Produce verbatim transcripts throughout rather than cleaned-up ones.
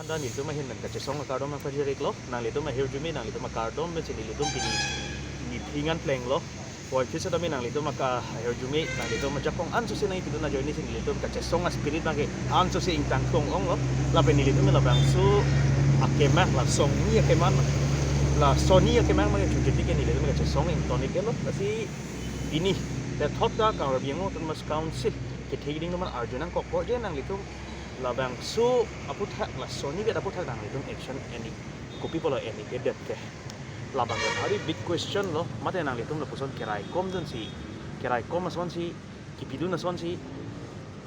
Dak nelitum ahin pen kachesong akardom nangpajir-iklo, nanglitum ahirjume, nanglitum akardom pensi nelitum pini niphli an plenglo. Puvoiphit setame nanglitum aka ahirjume, nanglitum ajakong ansose nangpidun ajoine si nelitum kachesong aspirit abangke ansose ingtang thong-onglo. Lapen nelitum labangso akemang, la songni akemang, la soni akemang abangke chunchit tik ke nelitum kachesong ingtong-iklo. Lasi pini lethot ta Karbi Anglong Autonomous Council kethe keding atum arju nangkokpo je nanglitum labangso aputhak, la sonivet aputhak nanglitum action en-ik, kopi apotlo en-ik-edet ke? Labang ke very big question lo. Mate nanglitum lapuson keraikom dunsi, keraikom asonsi, kipidun asonsi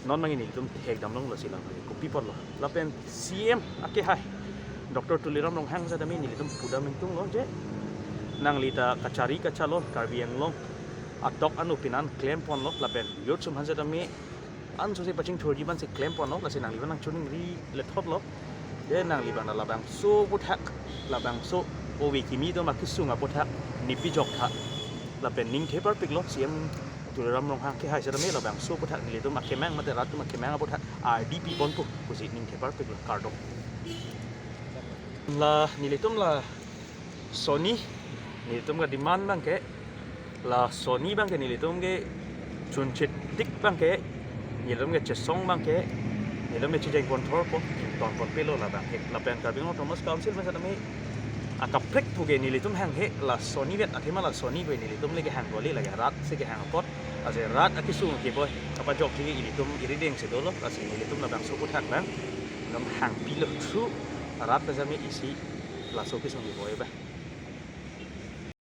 non abangke nelitum thekdam longlo, si labang ke kopi apotlo. Lapen C M akehai Doctor Tuliram Ronghang setame nelitum pudam ingtunglo je nangli ta kachari kachalo Karbi Anglong atok anu pinan klemponlo, lapen youth sum aphan setame ansose pachingthurji aphansi klemponlo, lasi nangliphan nangchiningri lethotlo. Je nangli abang labangso aputhak, labangso ove kimi atum akesung aputhak nepijok tha. Lapen ningthe parpiklo C M Tuliram Ronghang akehai setame labangso aputhak nelitum akemang mate rat atum akemang aputhak ardi piponpo pusi ningthe parpiklo, kardom. La nelitum la soni, nelitum kedemand abangke, la soni abangke nelitum kechunchit tik abangke, nelitum kechesong abangke nelitum kechijeng ponthorpo, ingtongponpelo labangke. Lapen Karbi Anglong Autonomous Council pen setame akaprek pu ke nelitum hanghe, la sonivet athema la soni ke nelitum le kehang kali, lake rat si kehang apot. Lasi rat akesung keboi kapajokji ke ilitum irideng si dolo, lasi nelitum labangso aputhak abang nelitum hangpilo, through rat pen setame isi laso kesung keboi abang.